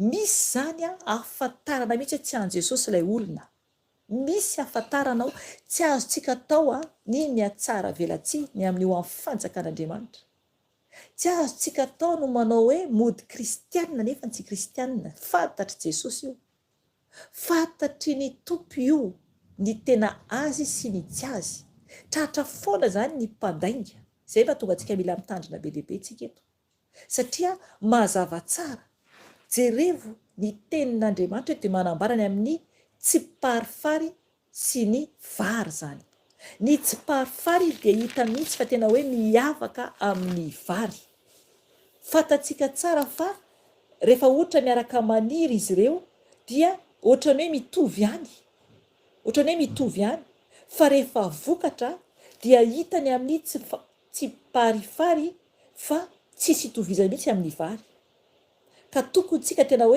Misy izany ahafantarana mihitsy hoe tsy an'i Jesosy ilay olona. Misy ahafantarana ao, tsy azontsika atao ny mihatsara velatsihy ny amin'ny ho amin'ny fanjakan'Andriamanitra. Tsy azontsika atao no manao hoe mody kristianina nefa tsy kristianina. Fantatr'i Jesosy io. Fantatry ny Tompo io ny tena azy sy ny tsy azy. Tratra foana izany ny mpandainga. Izay mahatonga antsika mila mitandrina be dia be tsika eto. Satria mazava tsara, jerevo ny tenin'Andriamanitra eto dia manambara ny amin'ny tsiparifary sy ny vary izany. Ny tsiparifary dia hita mihitsy fa tena hoe miavaka amin'ny vary. Fantatsika tsara fa rehefa ohatra miaraka maniry izy ireo dia ohatran'ny hoe mitovy ihany, ohatran'ny hoe mitovy ihany, fa rehefa vokatra dia hita ny amin'ny tsiparifary fa tsisy itovizany mihitsy amin'ny vary. Ka tokony tsika tena hoe.